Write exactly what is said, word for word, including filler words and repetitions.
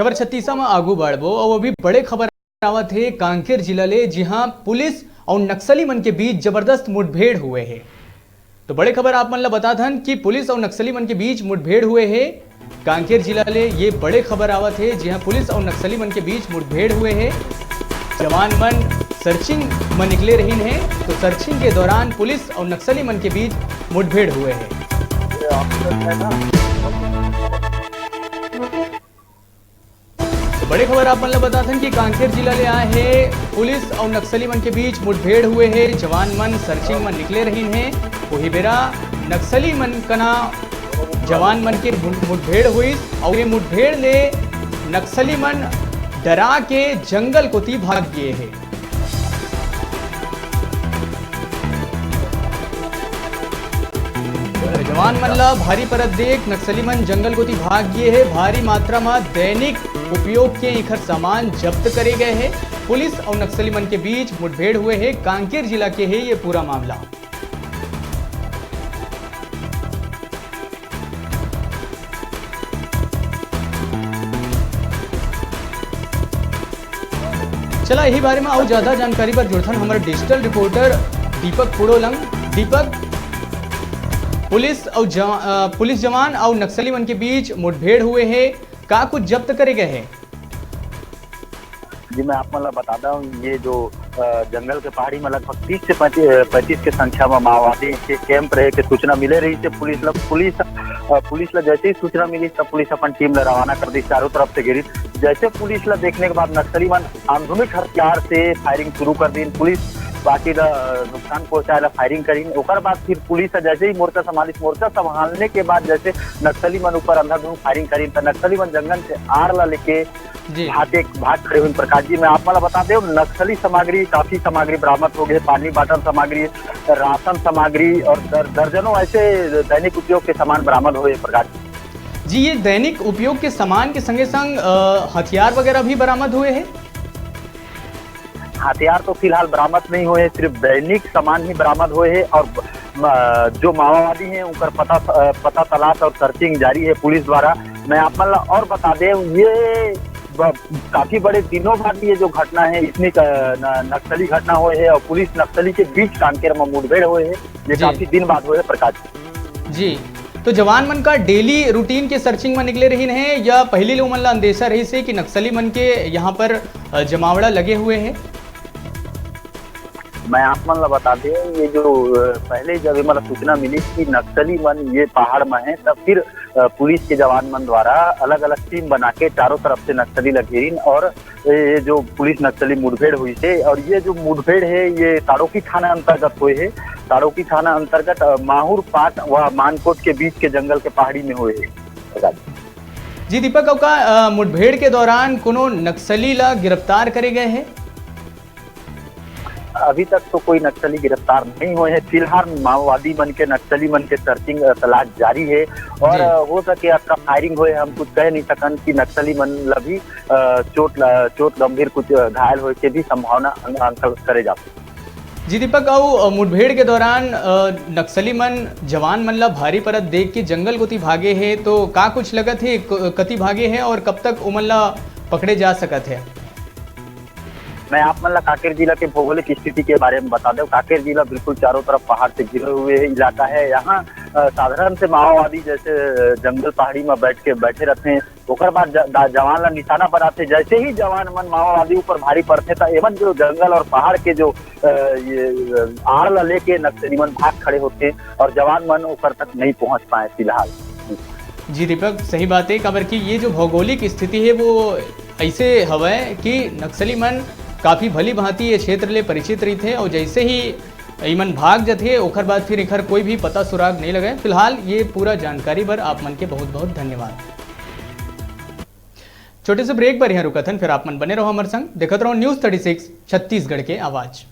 खबर छत्तीसा म आगू बढ़बो अउ अभी बड़े खबर आवत हे कांकेर जिला ले, जिहां पुलिस अउ नक्सली मन के बीच जबरदस्त मुठभेड़ हुए हे। तो बड़े खबर आप मन ल बता दन कि पुलिस अउ नक्सली मन के बीच मुठभेड़ हुए हे। कांकेर जिला ले ये बड़े खबर आवत हे, जिहां पुलिस अउ नक्सली मन के बीच मुठभेड़ हुए हे। जवान मन सर्चिंग म निकले रहिन हे, तो सर्चिंग के दौरान पुलिस अउ नक्सली मन के बीच मुठभेड़ हुए हे। तो बड़े खबर आप मन ल बताथन कि कांकेर जिला ले आए हे, पुलिस अउ नक्सली मन के बीच मुठभेड़ हुए हे। जवान मन सर्चिंग म निकले रहिन हे। वही बेरा नक्सली मन कना जवान मन के मुठ-, मुठभेड़ हुई अउ ये मुठभेड़ ले नक्सली मन डरा के जंगल कोती भाग गए हे। जवान मन ला भारी परत देख नक्सली मन जंगल कोती भाग गए हे। भारी मात्रा म दैनिक उपयोग के इखर सामान जब्त करे गए हे। पुलिस अउ नक्सली मन के बीच मुठभेड़ हुए हे। कांकेर जिला के हे ये पूरा मामला। चला, यही बारे में अउ ज्यादा जानकारी बर जुड़थन हमर डिजिटल रिपोर्टर दीपक पुड़ोलंग। दीपक, पुलिस अउ जवा-, अ, पुलिस जवान अउ नक्सली मन के बीच मुठभेड़ हुए हे, का कुछ जब्त करे गए हे? जी, मैं आप मन ला बता दूं, ये जो, अ, जंगल के पहाड़ी में लगभग तीस से पैंतीस, अ, पैंतीस के संख्या में माओवादी के कैंप रहे के सूचना मिले रहिस हे पुलिस ला। पुलिस, अ, पुलिस ला जैसे ही सूचना मिली, तब पुलिस अपन टीम ला रवाना कर दी, चारों तरफ से घेरी। जैसे पुलिस ला देखने के बाद नक्सली मन आधुनिक हथियार से फायरिंग शुरू कर दी। पुलिस बाकी ला, अ, नुकसान पहुंचाए ला फायरिंग करीन। ओकर बाद फिर पुलिस ला जैसे ही मोर्चा संभालिस, मोर्चा संभालने के बाद जैसे नक्सली मन ऊपर अंधाधुंध फायरिंग करीन, त नक्सली मन जंगल से आड़ ला लेके जी। भाग के, भाग खड़े हुए प्रकाश जी। मैं आप मन ला बता दें, नक्सली सामग्री, काफी सामग्री बरामद हो गए, पानी बाटल सामग्री, राशन सामग्री और दर-, दर्जनों ऐसे दैनिक उपयोग के सामान बरामद हुए प्रकाश जी। ये दैनिक उपयोग के सामान के संगे संग, अ, हथियार वगैरह भी बरामद हुए हैं? हथियार तो फिलहाल बरामद नहीं हुए हैं, सिर्फ दैनिक सामान ही बरामद हुए हैं और ब-, म-, जो माओवादी हैं, उनकर पता, अ, पता तलाश और सर्चिंग जारी है पुलिस द्वारा। मैं आप मन ला और बता दें, ये ब-, काफी बड़े दिनों बाद ये जो घटना है, इतनी क-, न-, नक्सली घटना हुए है और पुलिस नक्सली के बीच कांकेर में मुठभेड़ हुए है, ये जी। काफी दिन बाद हुए है प्रकाश। जी, तो जवान मन का डेली रूटीन के सर्चिंग में निकले रहिन हे या पहली ले उमन ला अंदेशा रहिस हे कि नक्सली मन के यहाँ पर, अ, जमावड़ा लगे हुए हैं? मैं आप मन ला बता दें, ये जो, अ, पहले जब ये मतलब सूचना मिली कि नक्सली मन ये पहाड़ में हैं, तब फिर, अ, पुलिस के जवान मन द्वारा अलग-अलग टीम बना के चारों तरफ से नक्सली ला घेरिन और ये जो पुलिस नक्सली मुठभेड़ हुई थे और ये जो मुठभेड़ है, ये ताड़ोकी थाना अंतर्गत हुए है। ताड़ोकी थाना अंतर्गत, अ, माहुर पाट व मानकोट के बीच के जंगल के पहाड़ी में हुए है। जी दीपक, अउ का, अ, मुठभेड़ के दौरान कोनो नक्सली ला गिरफ्तार करे गए हैं? अभी तक तो कोई नक्सली गिरफ्तार नहीं हुए हैं। फिलहाल माओवादी मन के, नक्सली मन के सर्चिंग, अ, तलाश जारी है और, जी। अ, हो सके आपका फायरिंग होए, हम कुछ कह नहीं सकन कि नक्सली मन ला भी, अ, चोट ला, चोट गंभीर कुछ, अ, घायल होए के भी संभावना अं-, अंकल करे जा सकथे। जी दीपक, अउ, अ, मुठभेड़ के दौरान, अ, नक्सली मन जवान मन ला भारी परत देख के जंगल कोती भागे हे, तो का कुछ लगत हे, क-, कति भागे हे और कब तक उमन ला पकड़े जा सकत हे? मैं आप मन ला कांकेर जिला के भौगोलिक स्थिति के बारे में बता दें। कांकेर जिला बिल्कुल चारों तरफ पहाड़ से घिरे हुए इलाका है। यहाँ, अ, साधारण से माओवादी जैसे, अ, जंगल पहाड़ी में बैठ के बैठे रहते हैं, ओकर बाद ज-, दा-, जवान ला निशाना बनाते। जैसे ही जवान मन माओवादी ऊपर भारी पड़ते, त एमन जो जंगल और पहाड़ के जो, अ, ये, अ, आड़ ला लेके नक्सली मन भाग खड़े होते और जवान मन ओकर तक नहीं पहुंच पाए फिलहाल। जी दीपक, सही बात है, काबर कि ये जो भौगोलिक स्थिति है, वो ऐसे हवय कि नक्सली मन काफी भली भांति ये क्षेत्र ले परिचित रहिथे और जैसे ही इमन भाग जथे, ओकर बाद फिर एखर कोई भी पता सुराग नहीं लगे। फिलहाल ये पूरा जानकारी बर आप मन के बहुत बहुत धन्यवाद। छोटे से ब्रेक बर यहाँ रुकत हन, फिर आप मन बने रहो हमर संग, देखत रहो News Thirty Six छत्तीसगढ़ के आवाज।